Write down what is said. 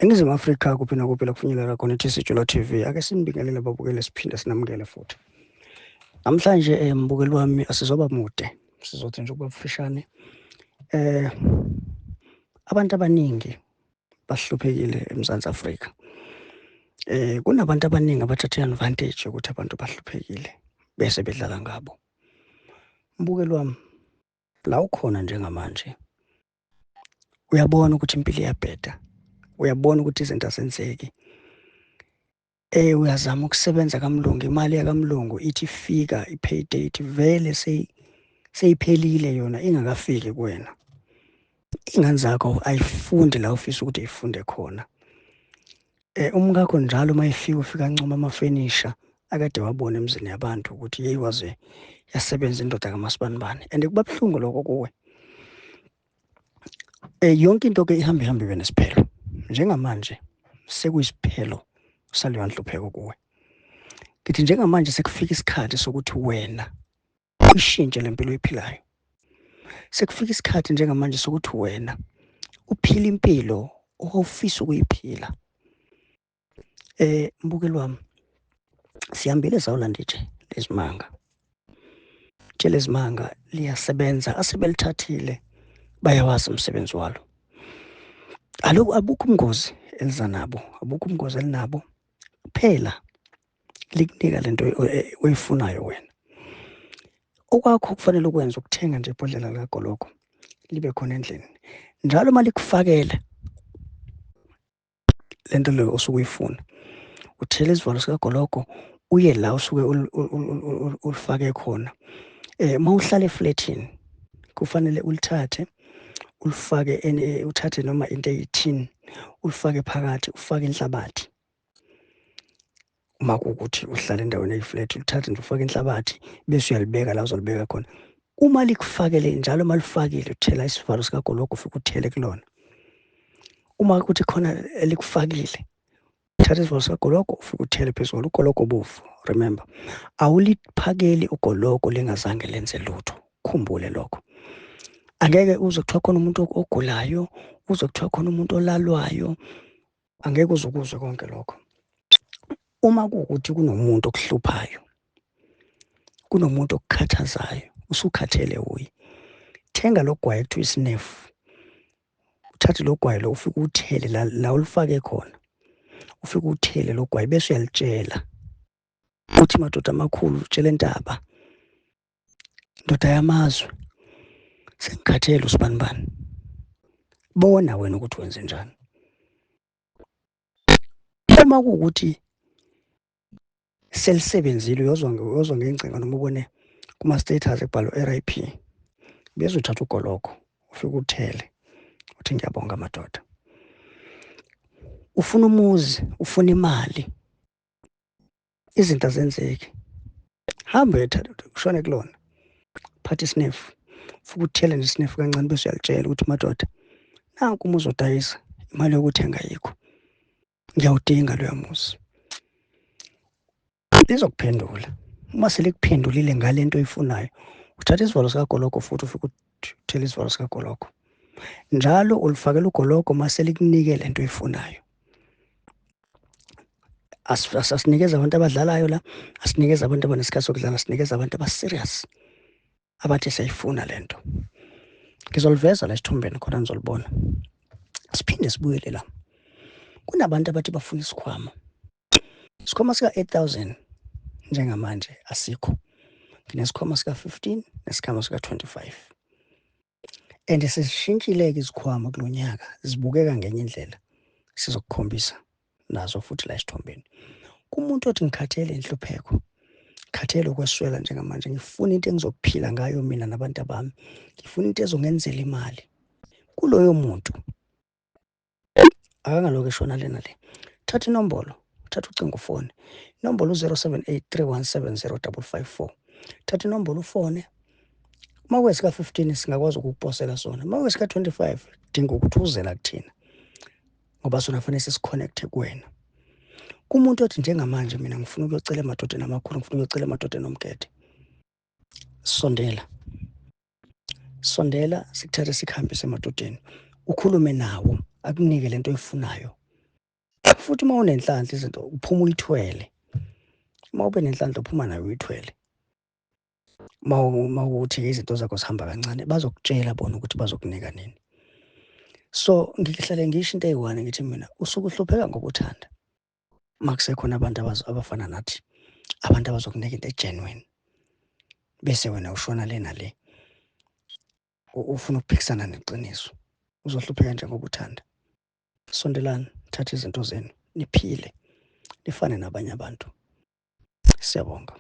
Eningizimu Afrika kuphi nakuphi la kufinyelela khona ithi Sijula TV. Ake sinibingelele babukele, siphinde sinamukele futhi. Namhlanje mbukeli wami asizoba mude, sizothi nje ukuba mfishane. Abantu abaningi bahluphekile eMzantsi Afrika. Kunabantu abaningi abathatha advantage ukuthi abantu bahluphekile bese bedlala ngabo. Mbukeli wami, la ukhona njengamanje uyabona ukuthi impilo iyabheda, uyabona ukuthi izinto azenzeki. Uyazama ukusebenza kamlungu, imali yakamlungu ithi ifika i-pay date vele seyiphelile yona ingakafiki kuwena. Iy'ngane zakho ayifundi la ufisa ukuthi ifunde khona. Umkakho njalo uma efika ufika ancoma amafenisha akade wabona emzini yabantu ukuthi yeyi waze yasebenza indoda kaMasibanibani, and kuba buhlungu lokho kuwe. Yonke into ke ihambe ihambe ibe nesiphelo. Njengamanje sekuyisiphelo saleyo nhlupheko kuwe. Ngithi njengamanje sekufika isikhathi sokuthi wena uyishintshe le mpilo oyiphilayo. Sekufika isikhathi njengamanje sokuthi wena uphile impilo owawufisa ukuyiphila. Mbukeli wami, sihambile sawulanda itshe lezimanga. Itshe lezimanga liyasebenza, asebelithathile bayawazi umsebenzi walo. Aloku abukho ubungozi eliza nabo, abukho ubungozi elinabo, kuphela likunika lento oyifunayo wena. Okwakho kufanele ukwenze ukuthenga nje ibhodlela likagologo libe khona endlini. Njalo uma likufakela lento leyo osuke uyifuna, uthele isivalo sikagologo uye la usuke ulifake khona. Uma uhlala efletini kufanele ulithathe ulifake uthathe noma into eyi-tin ulifake phakathi, ufake inhlabathi. Uma kuwukuthi uhlala endaweni eyi-flat, ulithathe nje ufake inhlabathi bese uyalibeka la uzolibeka khona. Uma likufakele njalo, uma lifakile, uthela isivalo sikagologo, ufike uthele kulona. Uma kuthi khona elikufakile, uthatha isivalo sikagologo ufike uthele phezulu ugologo obovu. Remember, awuliphakeli ugologo lingazange lenze lutho, khumbule lokho. Angeke uze kuthiwa khona umuntu ogulayo, uze kuthiwa khona umuntu olalwayo, angeke uze ukuzwe konke lokho. Uma kuwukuthi kunomuntu okuhluphayo, kunomuntu okukhathazayo, usukhathele uye thenga lo gwayi ekuthiwa isinefu, uthathe lo gwayi lo ufike uthele la ulifake khona, ufike uthele lo gwayi bese uyalitshela uthi, madoda amakhulu, tshela entaba, ndoda yamazwe, sengikhathele usibanibani. Bona wena ukuthi wenze njani. Uma kuwukuthi selisebenzile, uyozwa ngengcingo noma ubone kuma-status ekubhalwe RIP, bese uthatha ugologo ufike uthele uthi ngiyabonga madoda. Ufuna umuzi, ufuna imali, izinto azenzeki, hamba uyothatha ushone kulona, phatha isinefu, ufike uthele nje isinefu kancane bese uyalitshela ukuthi madoda, nanku umuzi odayisa, imali yokuthenga ayikho, ngiyawudinga loya muzi. Lizokuphendula. Uma selikuphendulile ngale nto oyifunayo, uthatha isivalo sikagologo futhi ufike uthele isivalo sikagologo. Njalo ulifakela ugologo uma selikunike le nto oyifunayo. Asinikeze abantu abadlalayo la, asinikeze abantu abanesikhathi sokudlala, asinikeze abantu aba-serious abathi siyayifuna le nto. Ngizoliveza la esithombeni khona nizolibona. Siphinde sibuyele la. Kunabantu abathi bafuna isikhwama. Isikhwama sika-8,000 njengamanje asikho. Nginesikhwama sika-15 nesikhwama sika-25. And sesishintshile-ke izikhwama kulo nyaka, zibukeka ngenye indlela. Sizokukhombisa nazo futhi la esithombeni. Kumuntu othi ngikhathele inhlupheko, ngikhathele ukweswela njengamanje, ngifuna into engizophila ngayo mina nabantu bami, ngifuna into ezongenzela imali. Kuloyo muntu akangalokhu eshona lena le. Thatha inombolo, thatha ucingo ufone. Inombolo u-078 317 0554. Thatha inombolo ufone. Uma kwesika-15 singakwazi ukukuposela sona. Uma kwesika-25 dinga ukuthi uzela kuthina, ngoba sona fanele sisi-connect-e kuwena. Kumuntu othi njengamanje mina ngifuna ukuyocela emadodeni amakhulu, ngifuna ukuyocela emadodeni omgede, sondela, sondela, sikuthathe sikuhambise emadodeni, ukhulume nawo, akunike lento oyifunayo. Futhi uma unenhlanhla izinto uphuma uyithwele. Uma ube nenhlanhla uphuma nayo uyithwele. Uma kuwukuthi izinto zakho zihamba kancane bazokutshela bona ukuthi bazokunika nini. So ngihlale ngisho into eyi-one ngithi mina usuke uhlupheka ngoba uthanda. Uma kusekhona abantu abafana nathi, abantu abazokunika into e-genuine bese wena ushona le nale ufuna ukuphikisana neqiniso, uzohlupheka njengoba uthanda. Sondelani, thatha izinto zenu, niphile, nifane nabanye abantu. Siyabonga.